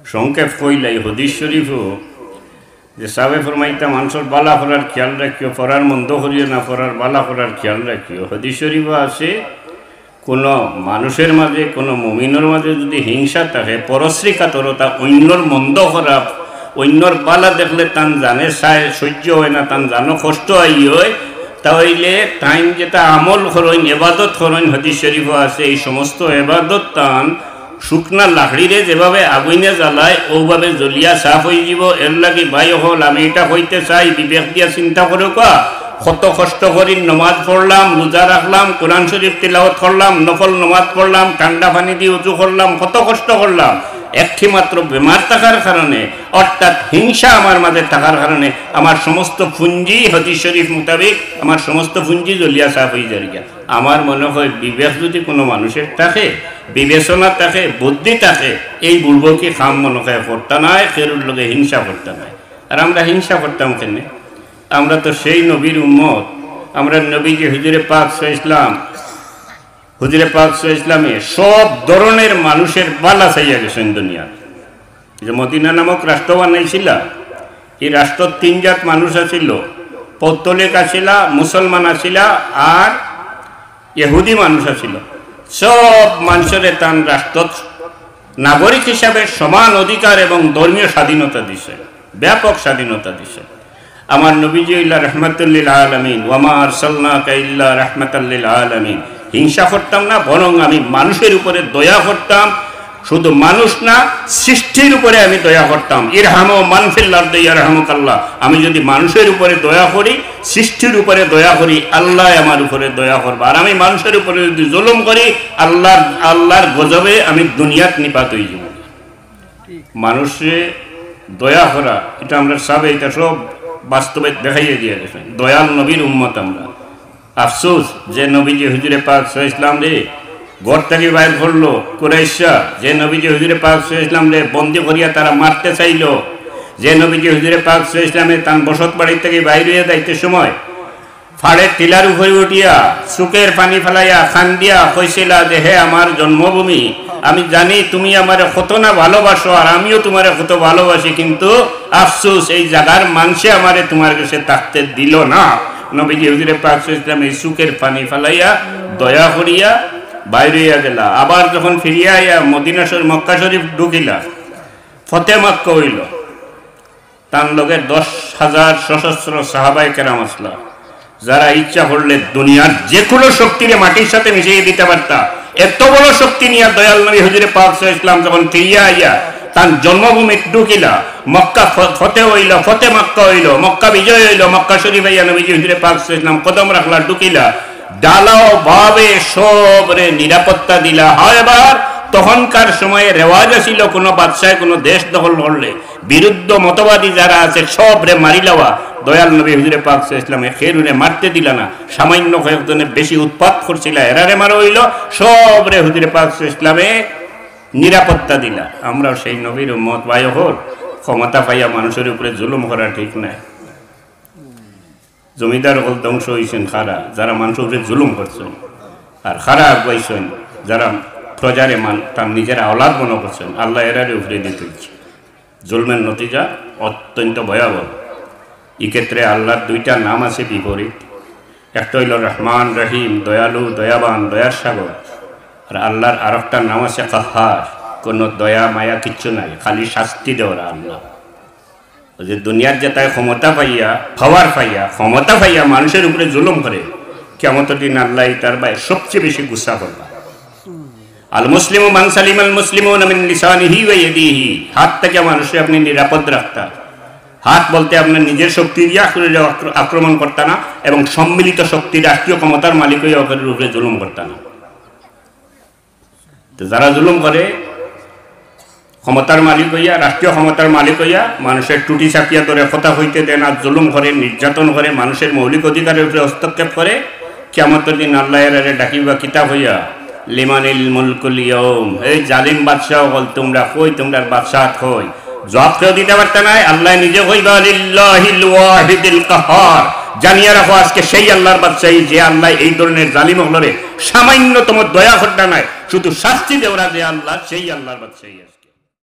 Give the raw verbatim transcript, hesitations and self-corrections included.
সংক্ষেপ কইলাই, হাদিস শরীফও যে সাহাবে ফরমাইতা, "মানষর বালা করার খেয়াল রাখিও, পরার মন্দ করিও না, পরার বালা করার খেয়াল রাখিও।" হাদিস শরীফও আছে, কোনো মানুষের মাঝে, কোনো মুমিনর মাঝে যদি হিংসা থাকে, পরশ্রী কাতরতা, অন্যর মন্দ খারাপ, অন্যর বালা দেখলে তান জানে চায়, সহ্য হয় না, তান জানো কষ্ট আই হয়, তাইলে তাইন যেটা আমল করইন, এবাদত করইন, হাদিস শরীফও আছে, এই সমস্ত এবাদত তান শুকনা লাকড়িরে যেভাবে আগুইনে জ্বালায়, ওভাবে জ্বলিয়া সাফ হয়ে যাব। এর লাগি ভাই অকল, আমি এটা কইতে চাই, বিবেক দিয়া চিন্তা করউক্কা। কত কষ্ট করি নমাজ পড়লাম, রোজা রাখলাম, কোরআন শরীফ তিলাওয়াত করলাম, নফল নমাজ পড়লাম, ঠান্ডা পানি দিয়ে উজু করলাম, কত কষ্ট করলাম, একটি মাত্র বেমার থাকার কারণে, অর্থাৎ হিংসা আমার মাঝে থাকার কারণে আমার সমস্ত পুঞ্জি, হাদিস শরীফ মোতাবেক আমার সমস্ত পুঞ্জি জ্বলিয়া সাফ হয়ে যায় গিয়া। আমার মনে হয়, বিবেক যদি কোনো মানুষের থাকে, বিবেচনা থাকে, বুদ্ধি থাকে, এই বুড়বকি কাম মনে হয় করতা নায়, কেউর লগে হিংসা করতা নায়। আর আমরা হিংসা করতাম কেনে? আমরা তো সেই নবীর উম্মত। আমরা নবীজি হুজুরে পাক সাল্লাল্লাহু আলাইহি ওয়াসাল্লাম, হুজুরে পাক সাল্লাল্লাহু আলাইহি ওয়াসাল্লামে সব ধরনের মানুষের বালা চাইয়া গেছেন দুনিয়াত। যে মদিনা নামক রাষ্ট্র বানাইছিলা, এই রাষ্ট্রত তিন জাত মানুষ আছিল, পৌত্তলিক আছিলা, মুসলমান আছিলা, আর ইহুদি মানুষ আছিল। সব মানুষরে তান রাষ্ট্রত নাগরিক হিসাবে সমান অধিকার এবং ধর্মীয় স্বাধীনতা দিছে, ব্যাপক স্বাধীনতা দিছে। আমার নবীজি ইল্লা রহমাতুল্লিল আলামিন, "ওয়ামা আরসালনাকা ইল্লা রাহমাতাল লিল আলামিন।" হিংসা করতাম না, বরং আমি মানুষের উপরে দয়া করতাম। শুধু মানুষ না, সৃষ্টির উপরে আমি দয়া করতাম। "ইরহামু মান ফিল আরদি ইয়ারহামুকাল্লাহ।" আমি যদি মানুষের উপরে দয়া করি, সৃষ্টির উপরে দয়া করি, আল্লাহ আমার উপরে দয়া করবা। আর আমি মানুষের উপরে যদি জুলুম করি, আল্লাহর, আল্লাহর গজবে আমি দুনিয়াত নিপাত হয়ে যাব। মানুষে দয়া করা, এটা আমরা সবে, এটা সব বাস্তবে দেখাইয়া দিয়ে গেছেন। দয়াল নবীর উম্মত আমরা। আফসোস, যে নবীজি হুজুরে পাক সাল্লাল্লাহু আলাইহি ওয়াসাল্লাম রে ঘর থেকে বাইর করলো কুরাইশরা, যে নবীজি হুজুরে পাক সাল্লাল্লাহু আলাইহি ওয়াসাল্লাম রে বন্দি করিয়া তারা মারতে চাইলো, যে নবীজি হুজুরে পাক সাল্লাল্লাহু আলাইহি ওয়াসাল্লামে তান বসত বাড়ি থেকে বাইর হইয়া যাইতে সময় ফাড়ের টিলার উপরে উঠিয়া চোখের পানি ফেলাইয়া কান্দিয়া কইছিলা যে, "হে আমার জন্মভূমি, আমি জানি তুমি আমারে কত না ভালোবাসো, আর আমিও তোমারে কত ভালোবাসি, কিন্তু আফসোস, এই জাগার মানষে আমারে তোমার গেছে থাকতে দিল না।" নবীজি হুজুরে পাক সাল্লাল্লাহু আলাইহি ওয়াসাল্লাম এই চোখের পানি ফেলাইয়া, দয়া করিয়া বাইর হইয়া গেলা। আবার যখন ফিরিয়া আইয়া মদিনা শরীফ, মক্কা শরীফ ঢুকিলা, ফতে মক্কা হইল, তান লগে দশ হাজার সশস্ত্র সাহাবায়ে কেরাম আসলা, যারা ইচ্ছা করলে দুনিয়ার যে কোনো শক্তিরে মাটির সাথে মিশিয়ে দিতে পারতা। এত বড় শক্তি নিয়ে দয়াল নবী হুজুরে পাক সাল্লাল্লাহু আলাইহি ওয়াসাল্লাম যখন ফিরিয়া আইয়া তান জন্মভূমি ঢুকিলা, মক্কা ফ-, ফতে হইল, ফতে মক্কা হইল, মক্কা বিজয় হইল, মক্কা শরীফ আইয়া নবীজি হুজুরে পাক সাল্লাল্লাহু আলাইহি ওয়াসাল্লাম কদম রাখলা, ঢুকিলা, ঢালাও ভাবে সবরে নিরাপত্তা দিলা। হয় এবার তখনকার সময়ে রেওয়াজ আছিল, কোনো বাদশায় কোনো দেশ দখল করলে বিরুদ্ধ মতবাদী যারা আছে সবরে মারিলাওয়া। দয়াল নবী হুজুরে পাক সাল্লাল্লাহু আলাইহি ওয়াসাল্লামে কেউরে মারতে দিলা না, সামান্য কয়েকজনে বেশি উৎপাত করছিলা, এরারে মারা হইল, সবরে হুজুরে পাক সাল্লাল্লাহু আলাইহি ওয়াসাল্লামে নিরাপত্তা দিলা। আমরাও সেই নবীর উম্মত ভাই অকল, ক্ষমতা পাইয়া মানুষের উপরে জুলুম করা ঠিক নাই। জমিদার অকল ধ্বংস হইছেন কারা? যারা মানুষের উপরে জুলুম করছেন। আর কারা আগুয়াইছেন? যারা প্রজারে মান, তার নিজের আওলাদ মনে করছেন, আল্লাহ এরারে উপরে দিতে হচ্ছে। জুলমের নতিজা অত্যন্ত ভয়াবহ। এই ক্ষেত্রে আল্লাহর দুইটা নাম আছে বিপরীত, একটা হইল রহমান রহিম, দয়ালু, দয়াবান, দয়ার সাগর। আর আল্লাহর আরেকটা নাম আছে কাহ্হার, কোনো দয়া মায়া কিচ্ছু নাই, খালি শাস্তি দেওয়ার আল্লাহ। ওই যে দুনিয়ার যেতায় ক্ষমতা পাইয়া, পাওয়ার পাইয়া, ক্ষমতা পাইয়া মানুষের উপরে জুলুম করে, কিয়ামতের দিন আল্লাহ তার বায় সবচেয়ে বেশি গুসা করবা। আল মুসলিমু মান সালিমাল মুসলিমুনা মিন লিসানিহি ওয়া ইয়াদিহি। হাত থেকে মানুষকে আপনি নিরাপদ রাখতা। হাত বলতে আপনার নিজের শক্তি দিয়া কেউরে আক্র-, আক্রমণ করতা না, এবং সম্মিলিত শক্তি, রাষ্ট্রীয় ক্ষমতার মালিক হইয়া ওদের উপরে জুলুম করতা না। তো যারা জুলুম করে, ক্ষমতার মালিক হইয়া, রাষ্ট্রীয় ক্ষমতার মালিক হইয়া মানুষের টুটি চাপিয়া ধরে, কথা কইতে দেয় না, জুলুম করে, নির্যাতন করে, মানুষের মৌলিক অধিকারের উপরে হস্তক্ষেপ করে, কিয়ামতের দিন আল্লাহ এরারে ডাকিবা কিতা কইয়া, "লিমানিল মুলকুল ইয়াউম?" এই জালিম বাদশাহ অকল, তোমরা কই, তোমরার বাদশাহ কই? জবাব কেউ দিতে পারতা নায়। আল্লাহ নিজে কইবা, "লিল্লাহিল ওয়াহিদিল কাহ্হার।" জানিয়া রাখো, আজকে সেই আল্লাহর বাদশাহী, যে আল্লাহ এই ধরনের জালিম অকলরে সামান্যতম দয়া করতা নায়, শুধু শাস্তি দেওরা যে আল্লাহ, সেই আল্লাহর বাদশাহী।